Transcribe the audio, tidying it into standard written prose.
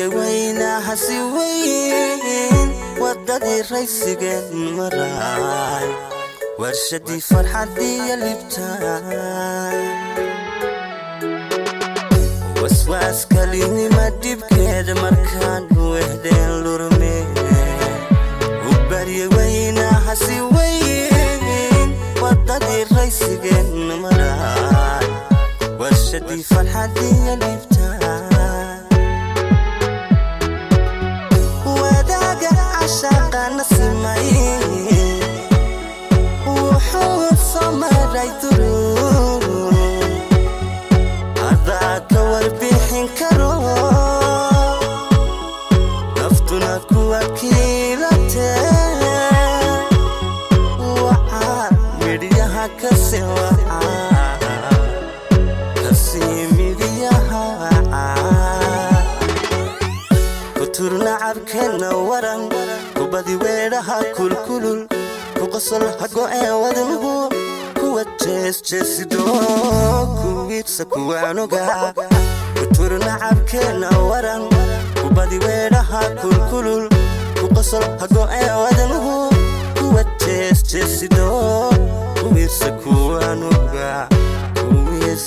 Baryay weynaha si weyn, wadadii raysigeen maraay, warshadii farxadiyo libtaan. Waswaas kalinima dhibkeeda markaan wehdeen lurme. U baryay weynaha si weyn, wadadii raysigeen maraay, warshadii farxadiyo libtaan. Wadaaga cashaaqana simay wuxuu soo maray duruu, adaa ka warbixin karo, naftuna kuwa kiilate. Wacaa midhyaha kasi, wacaa kasii midhyaha wacaa. Kutur nacabkeenna waran, kubadi weedhaha kulkulul, ku qosol hago'ee wadnuhu, kuwa jeesjeesido kuwiirsa kuwaanoga. Kutur nacabkeenna waran, kubadi weedhaha kulkulul, ku qosol hago'ee wadnuhu, kuwa jeesjeesido kuwiirsa kuwaanoga.